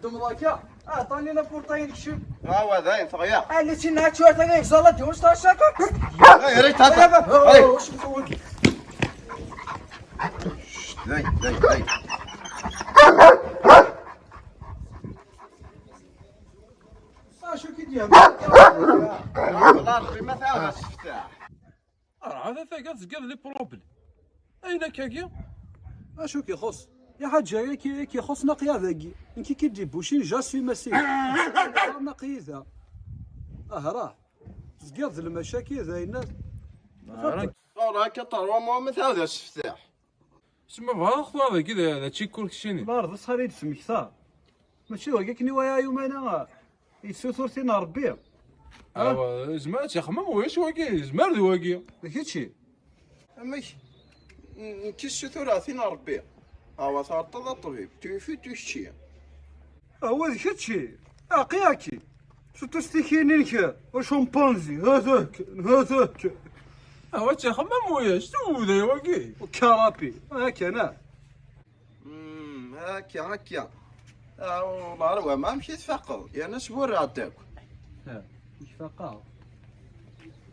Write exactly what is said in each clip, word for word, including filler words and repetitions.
Tumḍaka, aɛṭani la porta-yi nekcem. Awa dayen teɣya. Ala tinna ttwar tagi yeẓẓala d wis taṣaka. Ay, rayt hata. Ay, ay. Dayen, dayen, dayen. Acu k-id-yehman? Wala Rebbi ma tɛawed aseftaḥ. Arɛad a taga tezgiḍ les problèmes. Ayen akkagi? Acu k-ixuṣ? Iḥaǧa-agi i k-ixuṣ naqya dagi. Nekk i k-id-ibucin, j'assume, a sidi. Naqyi da. Ahraḥ. Tezgiḍ d lmacaki d ayen. Ɣur-k a terwa ma tɛawed aseftaḥ. Sma bɣiɣ tura dagi d, d ačikur keččini. Lɛerḍ asxar i d-temmekta. Mačči d wagi akken i waya yumana, yessutur tin n Rebbi. Awa, yezmer ad tt-ixemmem ulac wagi, yezmer d wagi. D kečči? Amek? N-, nekk ssutureɣ tin n Rebbi. Awa, tɛeṭṭeḍ a ṭṭbib, tuyfi tuyečči. Awa, d kečči? Aqi-aki. Surtout s tikinin-ik, acampanzi, hadak, hadak. Awa, tt-ixemmem ulac, tuday wagi. Karapi, akka, neɣ? Hmm, akka, akka. Ah, والله روعة، ما مشيت فقط، يعني سبور عداك. ها، مش فقط.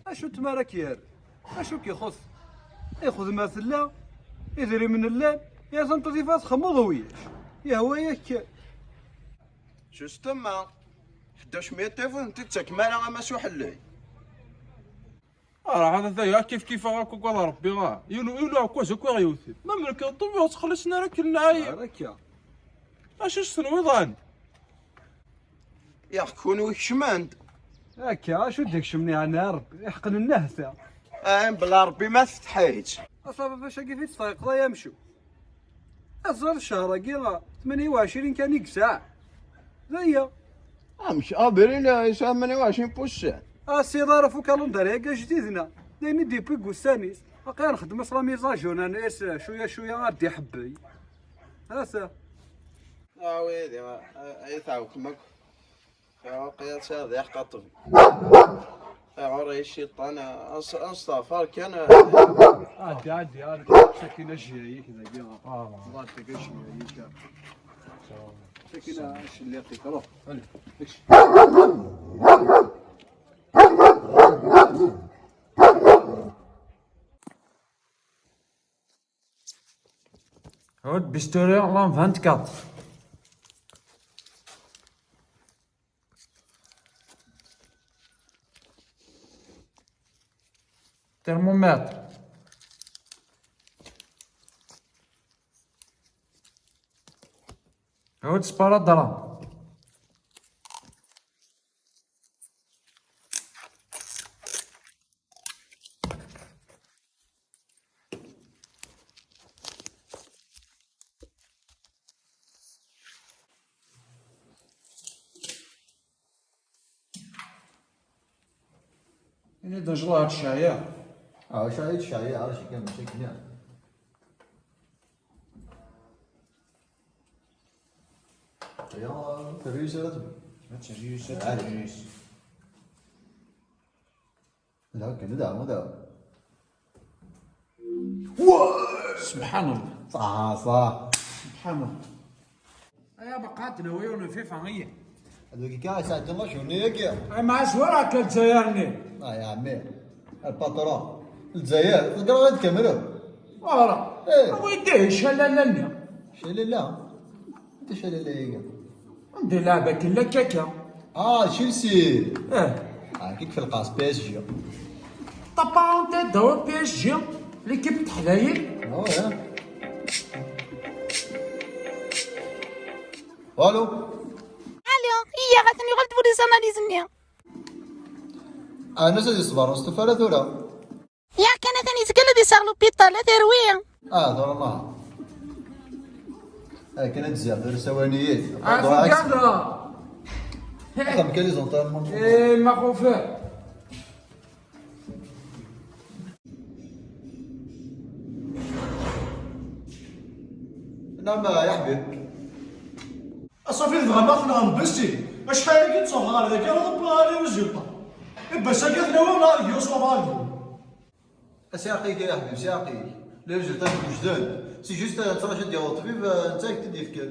Acu n tmara k-yerr? Acu k-ixuṣ? Ixdem tella, idrimen llan, ya tanṭiḍ ifa txemmeḍ wiyac. Yehwa-yak. Justement, ḥdac mya tafut n tettak mara ama s uḥellay. Araḥ ad ata kif kif akk ad Rebbi, ah. Yiwen, yiwen uɛekkaz akk i ɣ-yewten. Ma melkeɣ ṭṭbib ur ttxelliṣen ara akken nɛayi. Ar akka. Acu s tenwiḍ ɛni? Yak kunwi kecmen-d. Akka, acu d-ikecmen yeɛni a Rebbi? Iḥeqq n nnehta. Ayen bla Rebbi ma tfetḥ-itt. Asabac-agi fi testɛiqeḍ ay amcum. Aẓar ccehṛ-agi tmanya u ɛecrin kan i yesɛa. D aya. Amek abril yesɛa tmanya u ɛecrin n wussan? A sidi ara ɣef ukalendar-agi ajdid-nneɣ. D ayen i d-yewwi deg wussan-is. Aql-aɣ nxeddem-as la mise à jour, nerna-as cwiya cwiya ad d-iḥebbey. Ata. Ah, wid, ay tɛawkem akk. Waqila tesɛiḍ d iḥqaṭen. Ayɣer ay cciṭan, as-, asteɣfar kan. Ɛeddi, ɛeddi, ɛeddi. Sakkin ajjay-ik dagi. Ah. Ḍaṭ-ik ajjay-ik. Sakkin acelliq-ik, ruḥ. Allez. Hud bistouri l'an vingt-quatre. Thermomètre. Hud sparadrap. Ini-d, ncallah, ad tceɛyiḍ. Ah, ceɛyiɣ, ceɛyiɣ, ah, ceɛyiɣ, mačči akken. Ya, terri-yas ara tebbi. Ad terri-yas, ad terri-yas. Da, akken, da, da. Subḥan Allah. Ṣaḥ, ṣaḥ. Subḥan Allah. Ay, abaqat, nawi ur nfifa, iye. Ad wagi kan, yesɛeddi la journée-agi. Ay, ma ɛas wara akka Lezzayer-nni. Ah, ya ɛemmi. Lpatron. Lezzayer, teẓriḍ ad kemmleɣ. Wara. Eh. Awi-d ihi calala-nni. Calala? Anta calala-agi? Anda ilɛeb akken la kaka? Ah, Chelsea. Eh. Ah, kik fi lqas, P S G. T'as pas honte d'être P S G, l'équipe n teḥlayin? Ah ouais. Allô? Allô, iyyaɣ atan yuɣal-d bu les analyses-nni. Ah, nnas ad iṣber, ur stufa ara tura. Yakan atan yezga la d-iseɣ l'hôpital, a terwi. Ah, tura ma. Akken ad d-ziɣ tura sawaniyin. Ah, tugad. Axxam kan les entraînements. Eh, ma xufer. Naam, ya ḥbib. Asafi tebɣam ad tenɣem besti. Acḥal-agi ttruḥeɣ ɣer dagi, ara ḍebbreɣ ɣer les résultats. I bas-agi ad ten-awiɣ neɣ ad geɣ s wabɣagu. Siɛaq-ik, ya ḥbib, siɛaq-ik. Les résultats wejden. C'est juste, euh, ttṛaǧu ad d-yaweḍ ṭṭbib, euh, netta i k-t-id-yefkan.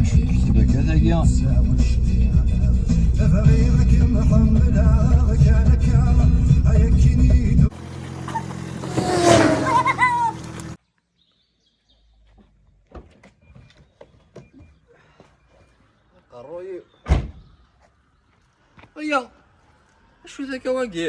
Acu yekteb akka tagi? Aqerruy-iw. Aya, acu-t akka wagi?